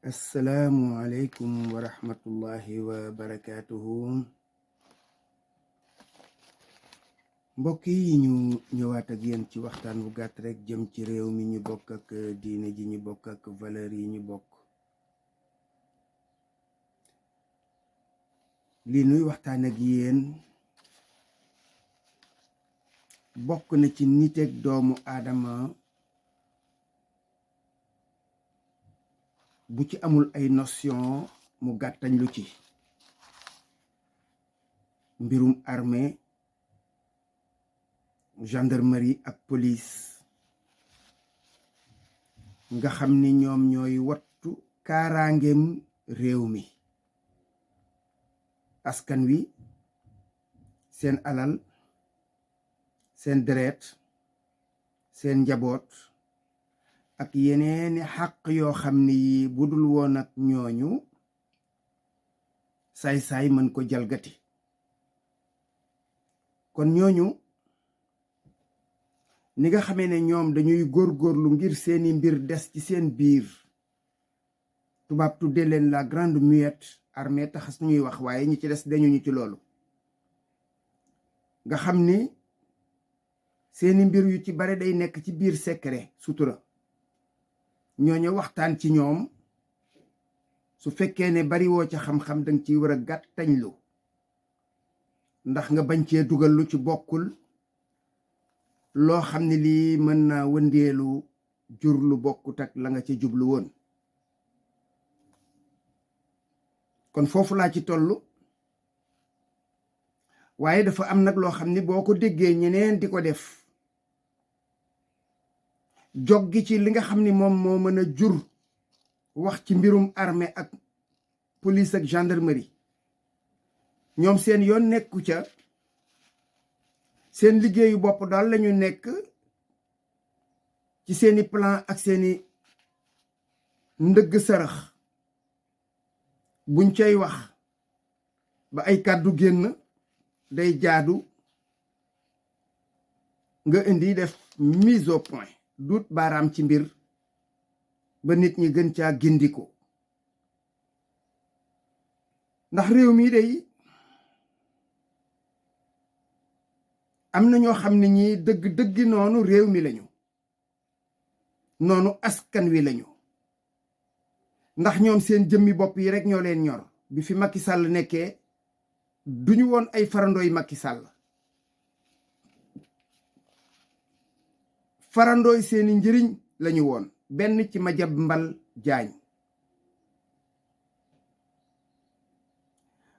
assalaamu aleykum wa rahmatullahi wa barakaatuhu. mbokk yi ñu ñëwaat ak yéen ci waxtaan bu gàtt rek jëm ci réew mi ñu bokk ak diine ji ñu bokk ak valeur yi ñu bokk. li nuy waxtaan ak yéen bokk na ci niteeg doomu aadama bu ci amul ay notion mu gàttañ lu ci mbirum armée, gendarmerie ak police nga xam ni ñoom ñooy wattu kaaraangeem réew mi, askan wi, seen alal, seen deret, seen njaboot ak yeneeni xàq yoo xam ni yi budul woon ak ñooñu saay-saay mën ko jalgati. kon ñooñu ni nga xamee ne ñoom dañuy góorgóorlu ngir seeni mbir des ci seen biir, tubaab tudde leen la grande muette armée taxas ñuy wax, waaye ñi ci des dañu ñu ci loolu. nga xam ni seeni mbir yu ci bare day nekk ci biir secret sutura, ñooñu waxtaan ci ñoom su fekkee ne bari woo ca xam-xam danga ciy war a gàttañlu ndax nga bañ cee dugal lu ci bokkul, loo xam ne lii mën naa wëndeelu jur lu bokkut ak la nga ca jublu woon. kon foofu laa ci tollu, waaye dafa am nag loo xam ni boo ko déggee ñeneen di ko def, jog gi ci li nga xam ni moom moo mën a jur wax ci mbirum armée ak police ak gendarmerie, ñoom seen yoon nekku ca, seen liggéeyu bopp daal lañu nekk ci seeni plan ak seeni ndëgg sërëx. buñ cay wax ba ay kàddu génn day jaadu nga indi def mise au point, duut baaraam ci mbir ba nit ñi gën caa gindiko. ndax réew mi day am na ñoo xam ne ñi dëgg-dëggi noonu réew mi lañu, noonu askan wi lañu, ndax ñoom seen jëmmi bopp yi rek ñoo leen ñor. bi fi Macky Sall nekkee duñu woon ay farandooy Macky Sall, farandooy seeni njëriñ lañu woon. benn ci Madiambal Diagne,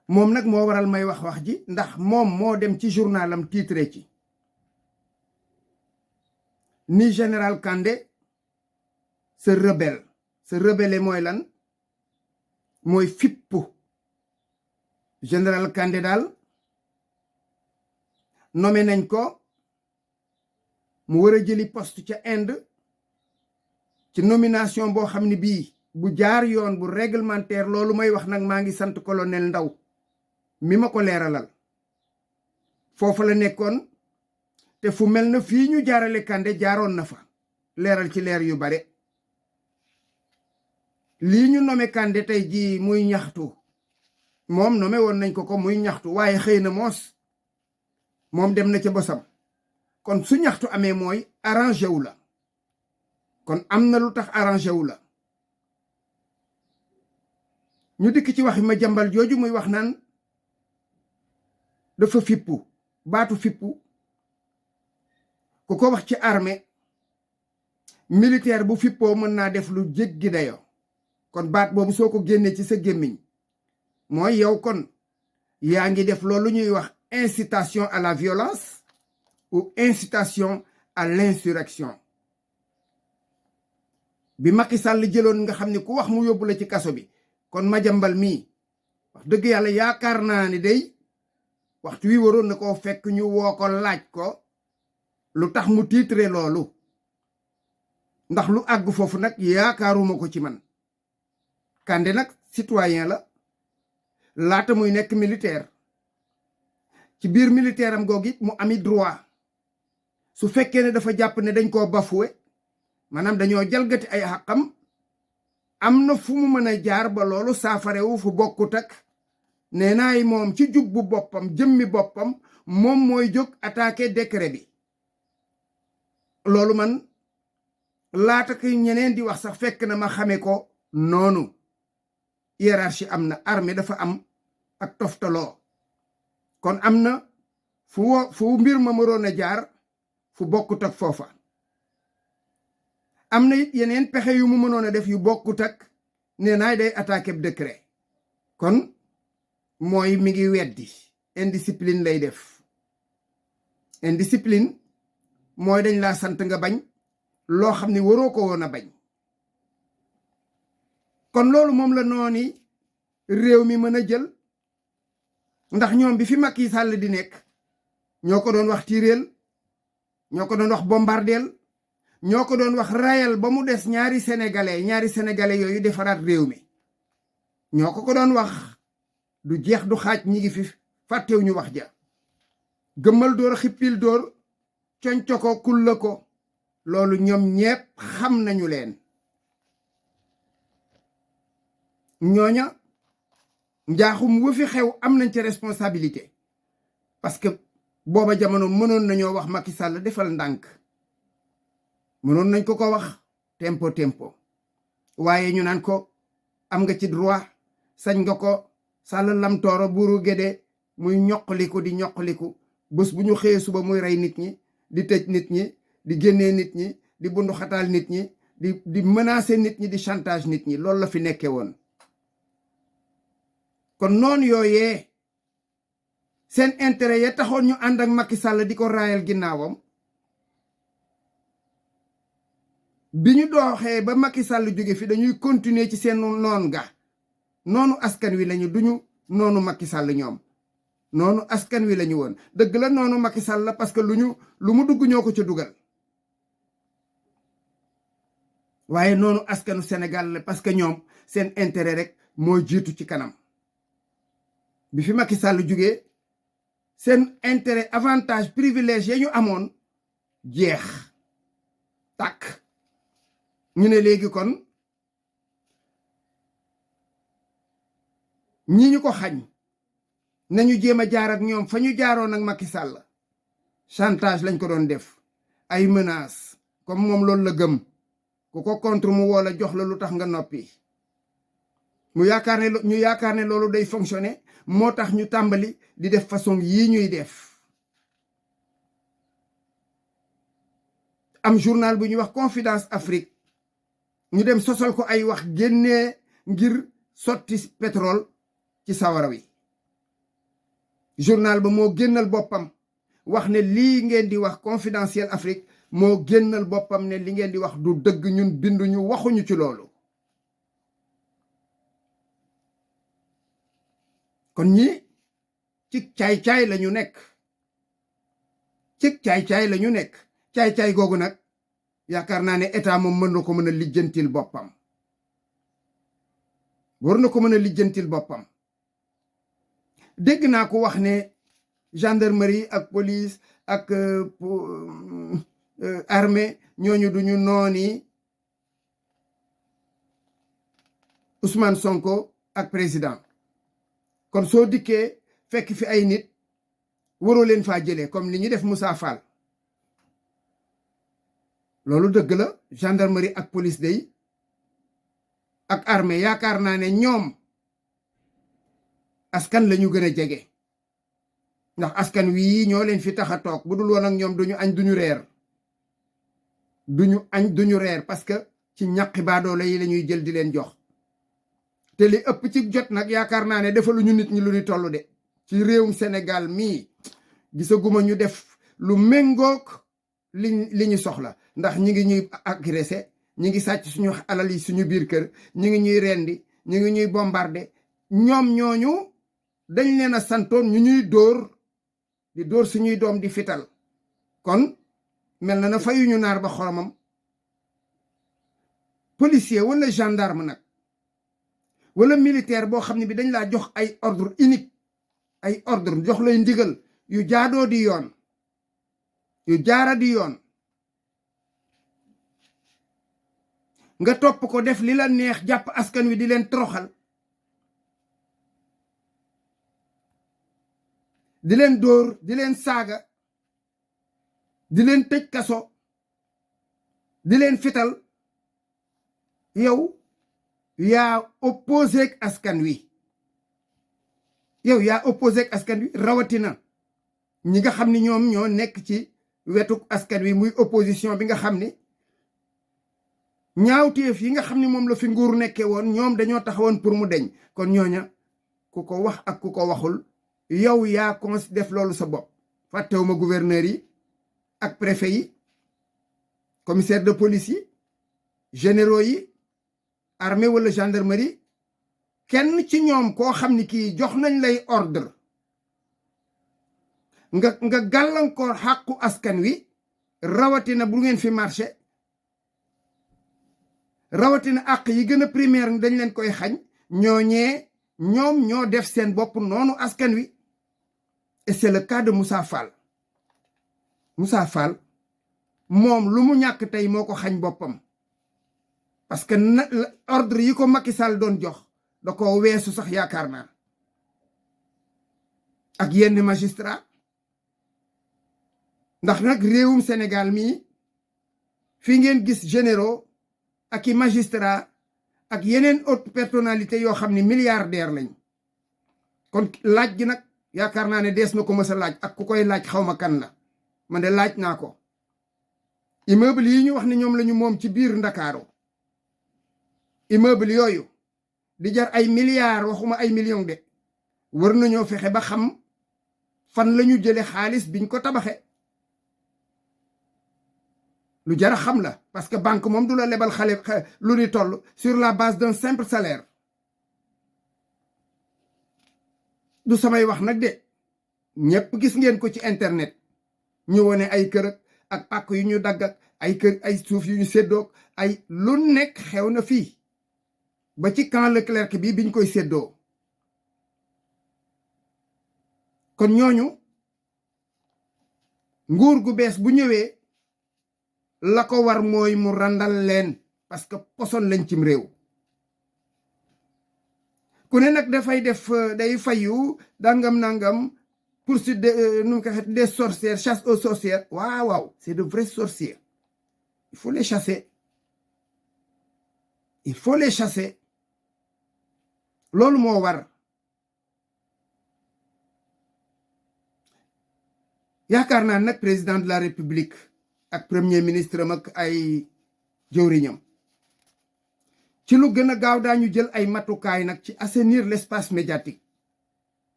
moom nag moo waral may wax ji, ndax moom moo dem ci journalam titre ci ni général Kandé se rebelle mooy lan? mooy fippu. général Kandé daal nommé nañ ko mu war a jëli poste ca Inde ci nomination boo xam ne bii bu jaar yoon, bu réglementaire. loolu may wax nag maa ngi sant colonel Ndaw mi ma ko leeralal. foofu la nekkoon, te fu mel na fii ñu jaarale Kandé jaaroon na fa, leeral ci leer yu bare. lii ñu nommé Kandé tey jii muy ñaxtu, moom nommé woon nañ ko muy ñaxtu, waaye xëy na moos moom dem na ca bosam. kon su ñaxtu amee mooy arrangé wu la, kon am na lu tax arrangé wu la. ñu dikk ci waxi Madiambal jooju muy wax naan dafa fippu. baatu fippu ku ko wax ci armée militaire bu fippoo mën naa def lu jéggi dayo. kon baat boobu soo ko génnee ci sa gémmiñ mooy yow kon yaa ngi def loolu ñuy wax incitation à la violence ou incitation à l'insurrection. bi Macky Sall jëloon nga xam ne ku wax mu yóbbu la ci kaso bi, kon Madiambal mii wax dëgg yàlla yaakaar naa ni day waxtu wi waroon na koo fekk ñu woo ko laaj ko lu tax mu titre loolu, ndax lu àgg foofu nag yaakaaruma ko ci man. Kandé nag citoyen la laata muy nekk militaire. ci biir militaire am googu it mu ami droit su fekkee ne dafa jàpp ne dañ koo bafoué, maanaam dañoo jalgati ay xàqam, am na fu mu mën a jaar ba loolu saafarewu fu bokkut ak nee naay moom ci jubbu boppam jëmmi boppam moom mooy jóg attaqué décret bi. loolu man laata ko ñeneen di wax sax fekk na ma xame ko noonu. hiérarchie am na, armée dafa am ak toftaloo, kon am na fu mbir ma mëroon a jaar fu bokkut ak foofa. am na it yeneen pexe yu mu mënoon a def yu bokkut ak nee naay day attaqué décret. kon mooy mi ngi weddi indiscipline lay def. indiscipline mooy dañ laa sant nga bañ loo xam ne waroo ko woon a bañ. kon loolu moom la nooni réew mi mën a jël, ndax ñoom bi fi Macky Sall di nekk ñoo ko doon wax tiireel, ñoo ko doon wax bombardeel, ñoo ko doon wax rayal ba mu des ñaari sénégalais yooyu defaraat réew mi. ñoo ko doon wax du jeex du xaaj, ñi ngi fi fàttew ñu wax ja. gëmmal dóor xippil dóor conco ko kulla ko, loolu ñoom ñepp xam nañu leen. ñooña njaaxum wu fi xew am nañ ci responsabilité, parce que booba jamono mënoon nañoo wax Macky Sall defal ndànk, mënoon nañ ko wax tempo waaye ñu naan ko am nga ci droit, sañ nga ko. Sall lam tooro buuru Gédé muy ñoqaliku di ñoqaliku, bés bu ñu xëyee suba muy rey nit ñi, di tëj nit ñi, di génnee nit ñi, di bundu xataal nit ñi, di menacer nit ñi, di chantage nit ñi. loolu la fi nekkee woon. kon noonu yooyee seen intérêt ya taxoon ñu ànd ak Macky Sall di ko raayal ginnaawam, bi ñu dooxee ba Macky Sall jóge fi dañuy continuer ci seen noon ga. noonu askan wi lañu, duñu noonu Macky Sall ñoom. noonu askan wi lañu woon. dëgg la noonu Macky Sall la parce que lu mu dugg ñoo ko ca dugal, waaye noonu askanu Sénégal la parce que ñoom seen intérêt rek moo jiitu ci kanam. bi fi Macky Sall jógee seen intérêt, avantage, privilège ya ñu amoon jeex tàkk. ñu ne léegi kon ñi ñu ko xañ nañu jéem a jaar ak ñoom fa ñu jaaroon ak Macky Sall. chantage lañ ko doon def, ay menaces, comme moom loolu la gëm. ku ko contre mu woo la jox la lu tax nga noppi. ñu yaakaar ne loolu day fonctionner, moo tax ñu tàmbali di def façon yii ñuy def. am journal bu ñuy wax Confidence Afrique, ñu dem sosal ko ay wax génnee ngir sotti pétrole ci sawara wi. journal ba moo génnal boppam wax ne lii ngeen di wax Confidentiel Afrique moo génnal boppam ne li ngeen di wax du dëgg, ñun binduñu waxuñu ci loolu. kon ñi ci caay-caay la ñu nekk, ci caay-caay la ñu nekk. caay-caay googu nag yaakaar naa ne état moom mën na ko mën a lijjantil boppam, war na ko mën a lijjantil boppam. dégg naa ko wax ne gendarmerie ak police ak armée ñooñu duñu nooni Ousmane Sonko ak président. kon soo dikkee fekk fi ay nit waroo leen faa jëlee, comme li ñu def Moussa Fall. loolu dëgg la, gendarmerie ak police day ak armée yaakaar naa ne ñoom askan lañu gën a jege, ndax askan wii ñoo leen fi tax a toog. bu dul woon ak ñoom duñu añ duñu reer, duñu añ duñu reer, parce que ci ñaqi baadoola yi la ñuy jël di leen jox. te li ëpp ci jot nag yaakaar naa ne defaluñu nit ñi lu ñu toll de. ci réewum Sénégal mii gisaguma ñu def lu méngoog li ñu soxla, ndax ñi ngi ñuy agressé, ñi ngi sàcc suñu alal yi suñu biir kër, ñi ngi ñuy rendi, ñi ngi ñuy bombardé. ñoom ñooñu dañ leen a santoon ñu ñuy dóor, di dóor suñuy doom di fital. kon mel na fayuñu naar ba xoromam. policier wala gendarme nag wala militaire boo xam ne bi dañ laa jox ay ordre unique, ay ordre jox lay ndigal yu jaadoo di yoon, yu jaara di yoon, nga topp ko def li la neex jàpp askan wi di leen toroxal di leen dóor di leen saaga di leen tëj kaso di leen fital yow yaa opposé ak askan wi yow yaa opposé ak askan wi rawatina ñi nga xam ni ñoom ñoo nekk ci wetu askan wi muy opposition bi nga xam ni ñaawteef yi nga xam ni moom la fi nguur nekkee woon ñoom dañoo taxawoon pour mu deñ kon ñooña ku ko wax ak ku ko waxul yow yaa ko def loolu sa bopp fàttewuma gouverneur yi ak préfet yi commissaire de police yi généraux yi armée wala gendarmerie kenn ci ñoom koo xam ni kii jox nañ lay ordre nga gàllankoor xàqu askan wi rawatina bu ngeen fi marché rawatina àq yi gën a primaire dañ leen koy xañ ñoom ñoo def seen bopp noonu askan wi et c'est le cas de Moussa Fall moom lu mu ñàkk tey moo ko xañ boppam parce que ordre yi ko Macky Sall doon jox da ko weesu sax yaakaar naa ak yenn magistrat ndax nag réewum Sénégal mii fi ngeen gis généraux ak i magistrat ak yeneen haute personnalité yoo xam ne milliardaire lañ kon laaj gi nag yaakaar naa ne dees na ko mës a laaj ak ku koy laaj xawma kan la man de laaj naa ko immeuble yi ñu wax ne ñoom la ñu moom ci biir Ndakaaru immeuble yooyu di jar ay milliards waxuma ay millions de war nañoo fexe ba xam fan la ñu jële xaalis biñ ko tabaxe lu jara xam la parce que banque moom du la lebal xale lu ni toll sur la base d'un simple salaire du samay wax nag de ñépp gis ngeen ko ci internet ñu wone ay kër ak pàkk yu ñu dagg ak ay kër ay suuf yu ñu séddoog ay lu nekk xew na fii ba ci camp Leclerc bi biñ koy séddoo kon ñooñu nguur gu bees bu ñëwee la ko war mooy mu randal leen parce que poson lañ cim réew ku ne nag dafay def day fayu dangam nangam poursuite de nu mu ko waxee des sorcières chasse aux sorcières waaw c'est de vrais sorciers il faut les chasser loolu moo war yaakaar naa nag président de la république ak premier ministre am ak ay jëwriñam ci lu gën a gaaw daañu jël ay matukaay nag ci assainir l'espace médiatique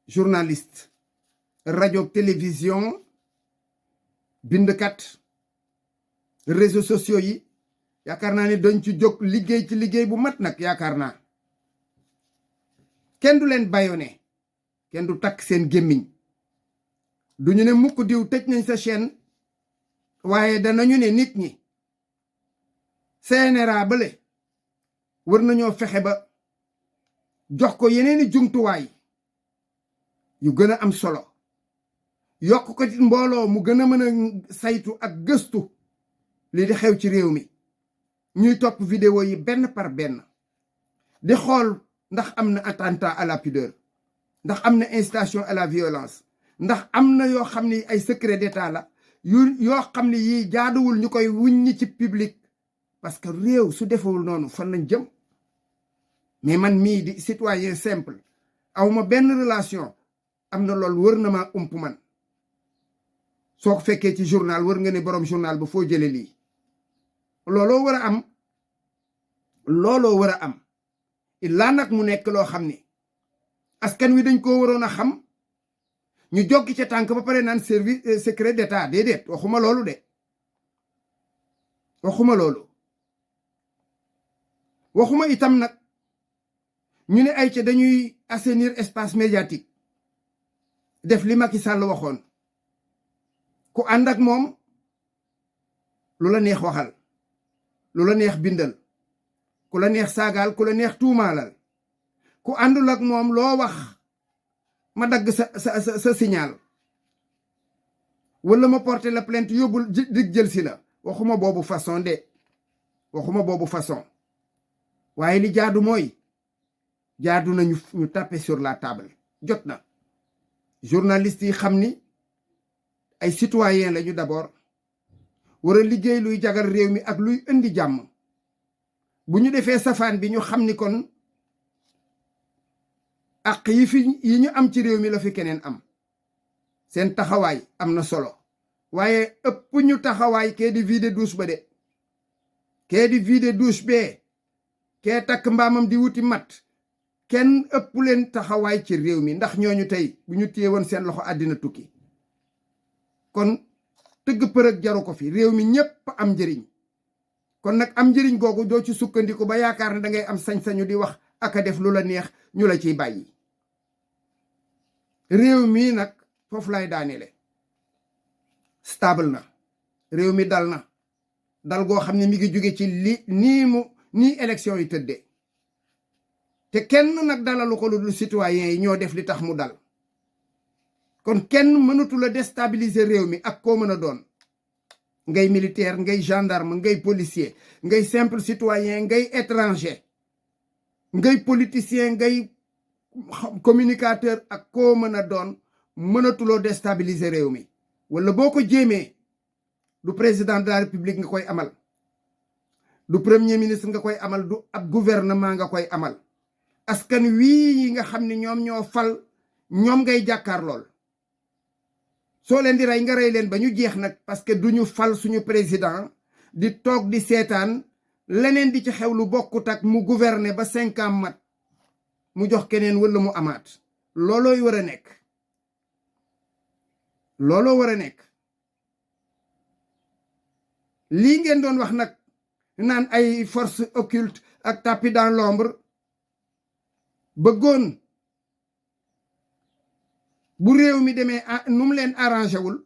journaliste rajo télévision bindkat réseaux sociaux yi yaakaar naa ne dañ ci jóg liggéey ci liggéey bu mat nag yaakaar naa kenn du leen bâillonné kenn du takk seen gémmiñ du ñu ne mukk diw tëj nañ sa chaîne waaye danañu ne nit ñi CNRA bale war nañoo fexe ba jox ko yeneeni jumtuwaay yu gën a am solo yokk ko ci mbooloo mu gën a mën a saytu ak gëstu li di xew ci réew mi ñuy topp vidéo yi benn par benn di xool ndax am na attentat à la pudeur ndax am na incitation à la violence ndax am na yoo xam ni ay secret d'état la yoo xam ne yii jaaduwul ñu koy wuññi ci public parce que réew su defewul noonu fan lañ jëm mais man mii di citoyen simple awma benn relation am na loolu wër na ma ump man soo ko fekkee ci journal wër nga ne boroom journal ba foo jële lii looloo war a am illaa nag mu nekk loo xam ni askan wi dañ koo waroon a xam ñu joggi ca tànk ba pare naan service secret d'état déedéet waxuma loolu de waxuma itam nag ñu ne ay ca dañuy assainir espace médiatique def li Macky Sall waxoon ku ànd ak moom lu la neex waxal lu la neex bindal ku la neex saagaal ku la neex tuumaalal ku àndul ak moom loo wax ma dagg sa signal wala ma porter la plainte yóbbul dig jël si la waxuma boobu façon waaye li jaadu mooy jaadu na ñu taper sur la table. jot na journalistes yi xam ni ay citoyens lañu d'abord war a liggéey luy jagal réew mi ak luy indi jàmm. bu ñu defee safaan bi ñu xam ni kon ak yi ñu am ci réew mi la fi keneen am. seen taxawaay am na solo waaye ëpp ñu taxawaay kee di vider douche ba de. kee di vider douche bee kee takk mbaamam di wuti mat kenn ëpp leen taxawaay ci réew mi ndax ñooñu tey bu ñu téye woon seen loxo àddina tukki. kon tëgg përëg jaru ko fi réew mi ñépp am njëriñ. kon nag am njëriñ googu doo ci sukkandiku ba yaakaar ne dangay am sañ-sañu di wax ak a def lu la neex ñu la ciy bàyyi. réew mi nag foofu lay daanele stable na réew mi dal na dal goo xam ne mi ngi jóge ci nii élection yi tëddee te kenn nag dalalu ko lu dul citoyens yi ñoo def li tax mu dal. kon kenn mënatu la déstabiliser réew mi ak koo mën a doon ngay militaire ngay gendarme ngay policier ngay simple citoyen ngay étranger ngay politicien ngay communicateur ak koo mën a doon mënatuloo déstabiliser réew mi. wala boo ko jéemee du président de la république nga koy amal du premier ministre nga koy amal du ab gouvernement nga koy amal askan wii yi nga xam ne ñoom ñoo fal ñoom ngay jàkkaar lool. soo leen di rey nga rey leen ba ñu jeex nag parce que du ñu fal suñu président di toog di seetaan leneen di ci xew lu bokkut ak mu gouverner ba 5 ans mat mu jox keneen wala mu amaat. loolooy war a nekk. looloo war a nekk. lii ngeen doon wax nag naan ay force occulte ak tapis dans l'ombre bëggoon bu réew mi demee nu mu leen arrangé wul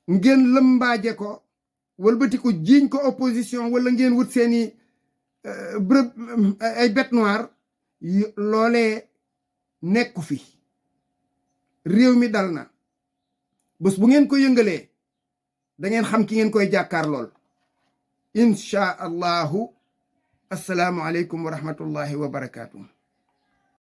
ngeen lëmbaaje ko wëlbati ko jiiñ ko opposition wala ngeen wut seeni bërëb ay bête noire loolee nekku fi. réew mi dal na bés bu ngeen ko yëngalee da ngeen xam ki ngeen koy jàkkaar lool. incha allahu assalaamu aleykum wa rahmatullahi wa barakaatu.